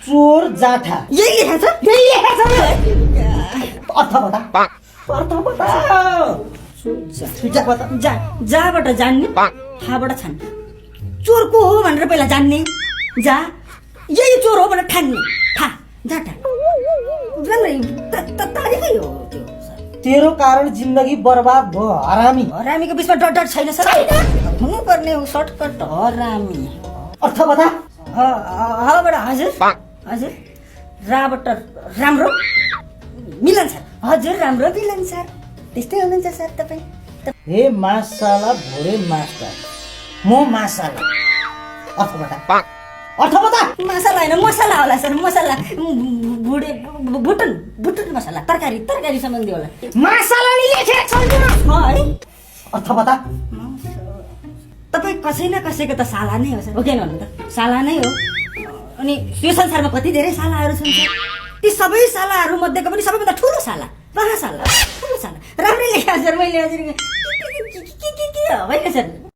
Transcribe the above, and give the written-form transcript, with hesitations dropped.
चोर जाठा यही लेखेको छ अर्थ बता अर्थ बता जहाँबाट जान्ने थाबाट छान्ने चोर को हो भनेर पहिला जान्ने जा यही चोर हो भनेर ठान्ने था जाटा तारिकै हो त्यो तेरो कारण जिन्दगी बर्बाद भयो हरामी हरामीको बिचमा डर छैन सर हुनुपर्ने हो सर्टकट हरामी अर्थ बता हबाट हजुर हजुर राबाट राम्रो मिलन सर हजुर राम्रो मिलन सर त्यस्तै हुनुहुन्छ सर तपाईँ हे मासाला भोरे मास्टर म मासाला अर्थ बता अर्थ बता मसला होइन मसला होला सर मसला भुटुन मसला तरकारी सम्बन्धी होला मासालाले लेखेको छ है अर्थ बता तपाईँ कसै न कसैको त साला नै हो सर हो किन भन्नु त साला नै हो अनि यो संसारमा कति धेरै सालाहरू छन् सर ती सबै सालाहरू मध्येको पनि सबैभन्दा ठुलो साला ठुलो साला राम्रो लेखेको सर मैले हजुर के होइन सर